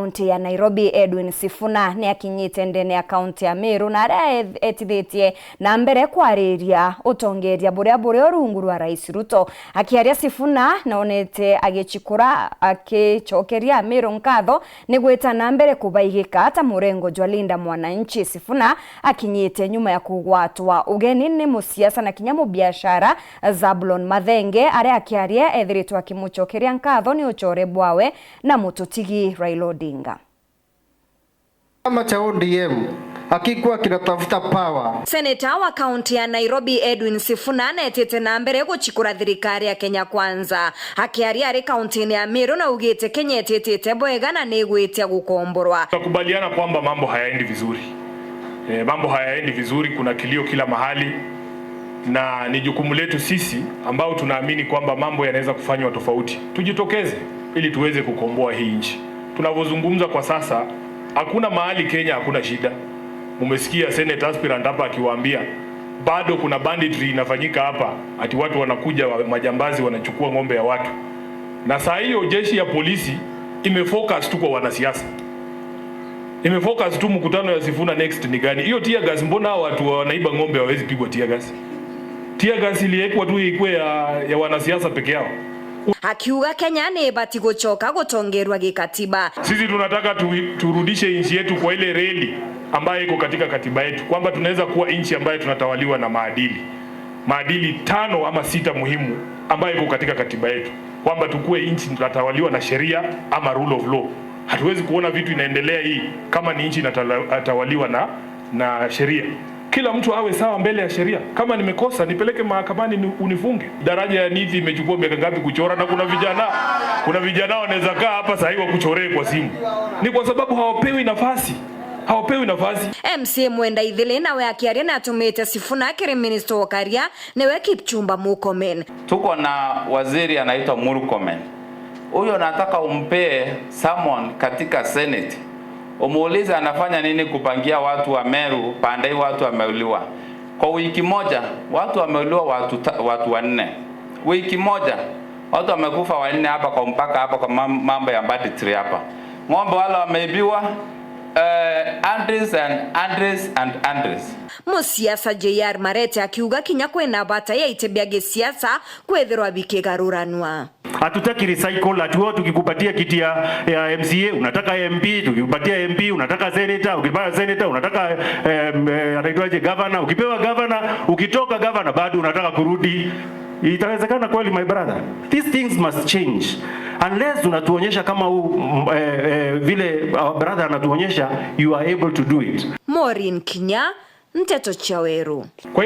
Kaunti ya Nairobi Edwin Sifuna ni akinyite ndene ya kaunti ya Meru na aria etithitie na mbere kwariria utongeria buria buri rungu rwa Rais Ruto. Akiaria, Sifuna naonete agichikura akichokeria Meru nkatho ni gwita na mbere kubaigika ta murengo jwa Linda Mwananchi. Sifuna akinyite nyuma ya kugwatwa ugeni ni musiasa na kinya mubiashara Zablon Mathenge, aria akiaria ethiritwe akimuchokeria nkatho ni uchore bwawe na mututigi Raila Odinga. Chama cha ODM hakikuwa kinatafuta power. Seneta wa kaunti ya Nairobi Edwin Sifuna anetete na mbere guchikura thirikari ya Kenya Kwanza. Akiaria ari kaunti-ini ya Meru na ugite Kenya etitite bwega na nigwitia gukomborwa. Tunakubaliana kwamba mambo hayaendi vizuri. Mambo hayaendi vizuri, kuna kilio kila mahali, na ni jukumu letu sisi ambao tunaamini kwamba mambo yanaweza kufanywa tofauti, tujitokeze ili tuweze kukomboa hii nchi. Tunavyozungumza kwa sasa, hakuna mahali Kenya hakuna shida. Umesikia Senate aspirant hapa akiwaambia bado kuna banditry inafanyika hapa, ati watu wanakuja majambazi wanachukua ng'ombe ya watu, na saa hiyo jeshi ya polisi imefocus tu kwa wanasiasa, imefocus tu mkutano ya Sifuna next ni gani hiyo tear gas. Mbona watu wanaiba ng'ombe hawawezi pigwa tear gas? Tear gas iliwekwa tu ikuwe ya wanasiasa peke yao. Akiuga Kenya ni ibati gucoka gutongerwa gikatiba. Sisi tunataka turudishe nchi yetu kwa ile reli ambayo iko katika katiba yetu, kwamba tunaweza kuwa nchi ambayo tunatawaliwa na maadili, maadili tano ama sita muhimu ambayo iko katika katiba yetu, kwamba tukue nchi tunatawaliwa na sheria ama rule of law. Hatuwezi kuona vitu inaendelea hii kama ni nchi inatawaliwa na sheria. Kila mtu awe sawa mbele ya sheria. Kama nimekosa nipeleke mahakamani unifunge. Daraja ya Nithi imechukua miaka ngapi kuchora? Na kuna vijana wanaweza kaa hapa sasa hivi wakuchoree kwa simu. Ni kwa sababu hawapewi nafasi, hawapewi nafasi. MCA Mwenda Ithili nawe akiaria na atumite Sifuna akiri minister wa Karia niwe Kipchumba Murkomen. Tuko na waziri anaitwa Murkomen. Huyo nataka umpee summon katika Senate, umuulize anafanya nini kupangia watu wa Meru pande, watu wameuliwa kwa wiki moja, watu wameuliwa watu wanne wiki moja, watu wamekufa wanne hapa kwa mpaka hapa kwa mambo ya banditry hapa, ng'ombe wale wameibiwa, hundreds and hundreds and hundreds. Musiasa JR Marete akiuga kinya kwina bata ya ite bya gisiasa kwithirwa bikigaruranwa. Hatutaki recycle ati wewe tukikupatia kiti ya MCA unataka MP, tukikupatia MP unataka senator, ukipewa senator unataka anaitwaje, governor, ukipewa governor, ukitoka governor bado unataka kurudi. Itawezekana kweli, my brother? These things must change. Unless unatuonyesha kama vile our brother anatuonyesha you are able to do it. Maureen Kinya, Nteto Chaweru. Kwa